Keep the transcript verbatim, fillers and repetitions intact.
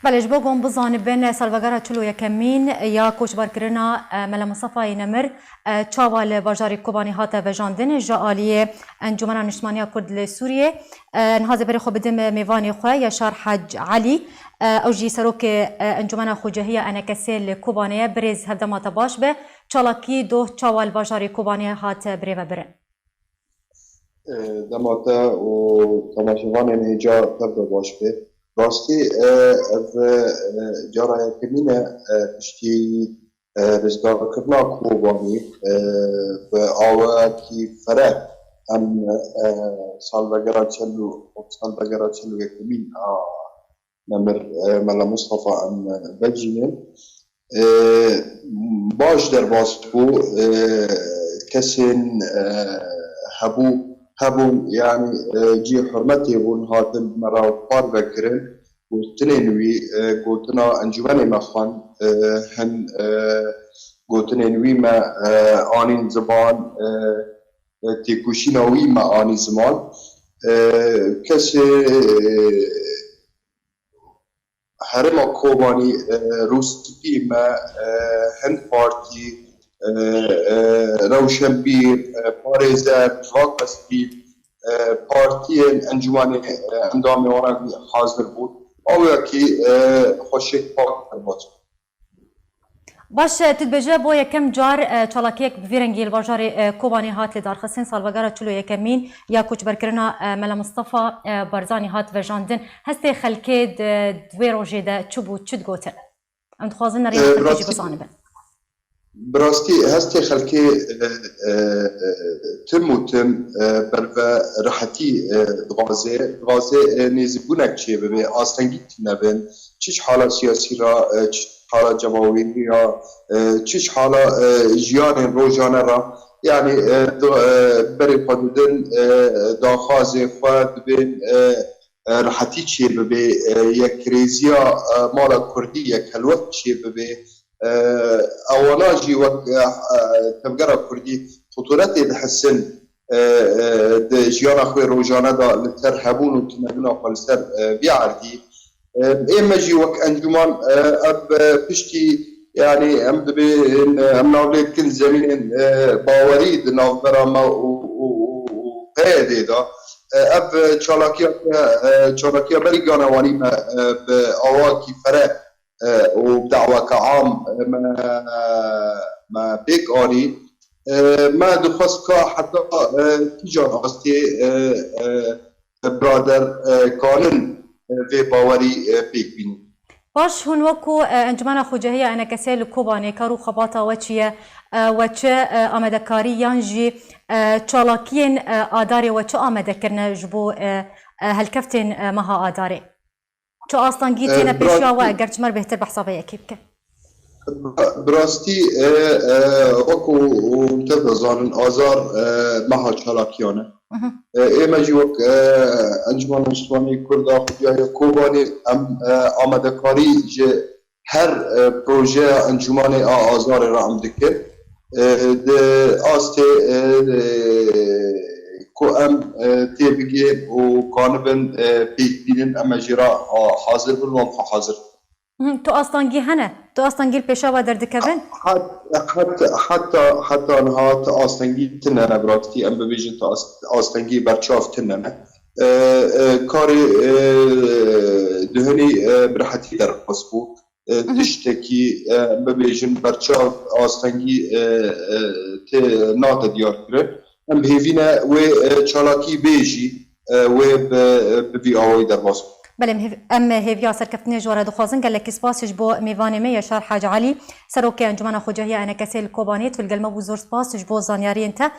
Belê, ji bo ku em bizanibin, salvegera çil û yekemîn ya koçberkirina, e, Mela Mistefayê Nemir, e, çawa li bajarê Kobanê hate vejandin, ji aliyê Encûmena Niştimaniya Kurd li Sûriyê, e, niha ez ê berê xwe bidim mêvanê xwe, Yaşar Hac Elî. E, ew jî serokê, e, Encûmena Xwecehiya Enekesê li Kobanê ye. Birêz, hevdema te baş be. Çalakî doh çawa li bajarê Kobanê hat birêvebirin? E, dema te û temaşevanên hêja tev de baş be. Rastî, e, ev, e, cara yekemîn e, e, piştî, e, rizgarkirina Kobanî, e, bi awayekî fereh em, e, salvegera çel û, salvegera çel û yekemîn a Nemir, e, Mela Mustafa em, e, vecînin. E, baş derbas bû, e, kesên, e, hebû, hebûn, yanî, e, cî hurmetê bûn, hatin me re parve kirin. Gotinên wî, e, gotina encûmenê me xwend, e, hin, e, gotinên wî me, e, anîn ziman, e, e, têkoşîna wî me anî ziman. E, kesê, e, Herêma Kobanî, e, Rûspî me, e, hin partî, e, e, rewşenbîr, e, parêzer, civaka sivîl, e, partiyên encûmenê, e, endamê wan hazir bûn. Awayekî, e, xweşik, pak derbas bû. Baş e, tu dibêje bo yekem car, e, çalakiyek bi vî rengî li bajarê, e, Kobanê hat lêdarxistin, salvegera çil û yekemîn ya koçberkirina, e, Mela Mistefa, e, Barzanî hat vejandin. Hestê xelkê di, di wê rojê de çi bû, çi digotin? Em dixwazin nerîna E, xelkê jî rastî, bizanibin. Bi rastî hestê xelkê, e, e, e, tim û tim, e, berve rehetî, e, dixwaze, dixwaze, e, nêzîkbûnek çêbibe, astengî tune bin, çi ji hala siyasî re, e, çi ji hala cemawerî re, e, çi ji hala, e, jiyanên rojane re, yanî, e, di, e, berê xwe didin, e, daxwazê xwe dibên, e, e, rehetî çêbibe, e, yekrêziya, e, mala kurdî, yekhelwek çêbibe. E, ewana jî wek, e, e, tevgera kurdî xuturetê dihisin, e, e, di jiyana xwe rojane de li ser hebûn û tunebûna xwe li ser, e, vî erdî. E, ê me jî wek encûman, e, ev, e, piştî, yanî em dibên, e, em navlê dikin zemînên, e, bawerî di navbera me û, û, û, û P Y D'ê de. E, ev, e, çalakiya, e, çalakiya berî gana wanî me, e, bi awakî fereh, e, û bi daweke am, e, me, me pêk anî. E, me dixwest ka heta, e, kîjan astê, e, e, birader, e, kanin, e, vê bawerî, e, pêk bînin. Baş, hûn wekû, e, Encûmena Xwecehiya Enekesê li Kobanê kar û xebata we çi ye? E, we çi, e, amadekarî yan jî, e, çalakiyên, e, adarê we çi amade kirine ji bo, e, e, helkeftên, e, meha adarê? Çi astengî E, têne bi pêşiya we, rastî, eger çi me re bêhtir behsa vê yekê bike? Bi rastî, e, e, wekû hûn tev dizanin, azar, e, meha çalakiyan e. Mhm. E, ê me jî wek, e, Encûmena Niştimanî Kurda Xwediyayê Kobanê em, e, amadekarî ji her, e, projeya encûmanê a azarê re em dikin. E, di astê, e, e, ku em, e, têbigihên û kanibin, e, pêk bînin, em ê jê re, a, hazir bin, wan xwe hazir. Mhm, tu astengî hene? Tu astengî li pêşa we derdikevin? Hat-, hat-, heta, heta niha tu astengî tune ne, bi rastî em bibêjin tu as-, astengî berçav tune ne. E, e, karê, e, duhunî, e, bi rehetî derbas bû. E, Mhm. Tiştekî, e, bibêjin berçav astengî, e, e, tê nate diyar kirin. Em bi hêvî ne wê, e, çalakî bê jî, e, wê bi, bi vî awayî derbas bû. Belê, em hêv-, em hêviya serkeftinê ji we re dixwazin. Gelekî spas ji bo mêvanê me Yaşar Hac Elî, Serokê Encûmena Xwecehiya Enekesê li Kobanê. Tu li gel me bû, zor spas ji bo zanyariyên te.